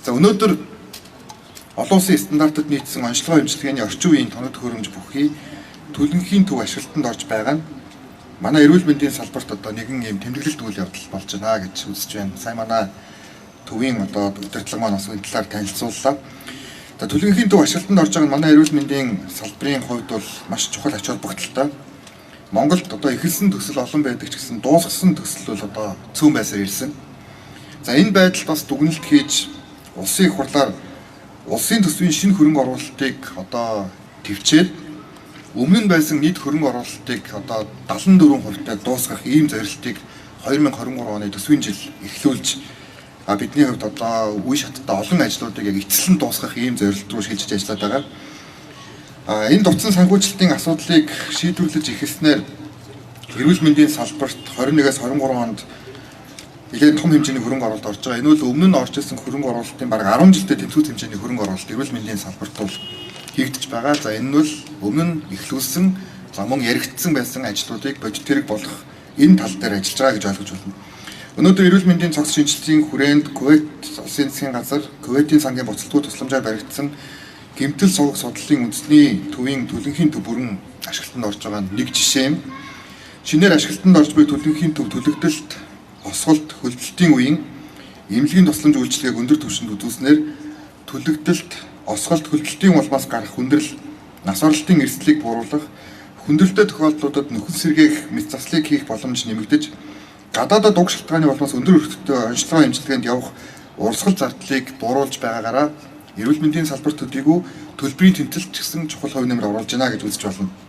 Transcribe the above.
За, өнөөдөр олон улсын стандартад нийцсэн онцлогоо эмчилгээний орчин үеийн тоног төхөөрөмж бүхий төлөнхийн төв ашиглалтанд орж байгаа нь манай эрүүл мэндийн салбарт одоо нэгэн ийм тэмдэглэлт үйл явдал болж байна гэж үзэж байна. Сайн манай төвийн одоо удирдлага маань бас энэ талаар танилцууллаа. За, төлөнхийн төв ашиглалтанд орж байгаа нь манай эрүүл мэндийн салбарын хувьд бол маш чухал ач холбогдолтой. Монголд одоо эхэлсэн төсөл олон байдаг ч гэсэн дуусгасан төсөл бол одоо цөөн байсаар ирсэн. За, энэ байдалд бас дүгнэлт хийж, улсын их хурлаар улсын төсвийн шинэ хөрөнгө оруулалтыг одоо төвчээд, өмнө нь байсан нийт хөрөнгө оруулалтыг одоо 74%-тай дуусгах ийм зорилтыг 2023 оны төсвийн жил эхлүүлж, бидний хувьд одоо үе шаттай олон ажлуудыг яг эцэслэн дуусгах ийм зорилт руу шилжиж ажиллаад байгаа. Энэ дутсан санхүүжилтийн асуудлыг шийдвэрлэж эхэлснээр эрүүл мэндийн салбарт 21-ээс 23 онд нэлээд том хэмжээний хөрөнгө оруулалт орж байгаа. Энэ бол өмнө нь орж ирсэн хөрөнгө оруулалтын бараг 10 жилдээ тэнцвүүц хэмжээний хөрөнгө оруулалт эрүүл мэндийн салбарт бол хийгдэж байгаа. За, энэ нь бол өмнө нь эхлүүлсэн, за мөн яригдсан байсан ажлуудыг бодит хэрэг болгох энэ тал дээр ажиллаж байгаа гэж ойлгож байна. Өнөөдөр эрүүл мэндийн цогц шинжилгээний хүрээнд Кувейт улсын засгийн газар, Кувейтийн сангийн буцалтгүй тусламжаар баригдсан гэмтэл суваг судлалын үндэсний төвийн төлөнхийн төв бүрэн ашиглалтанд орж байгаа нэг жишээ юм. Шинээр ашиглалтанд орж буй төлөнхийн төв түлэгдэлт, осголт, хөлдөлтийн үеийн эмнэлгийн тусламж үйлчилгээг өндөр түвшинд үзүүлснээр түлэгдэлт, осголт, хөлдөлтийн улмаас гарах хүндрэл, нас оролтын эрсдлийг бууруулах, хүндрэлтэй тохиолдлуудад нөхөн сэргээх мэс заслыг хийх боломж нэмэгдэж, гадаадад уг шалтгааны улмаас өндөр өрхттэй онцлогоо эмчилгээнд явах урсгал зардлыг бууруулж байгаагаараа эрүүл мэндийн салбар төдийгүй төлбөрийн тэмцэлт ч гэсэн чухал хувь нэмэр оруулж байна гэж үзэж байна.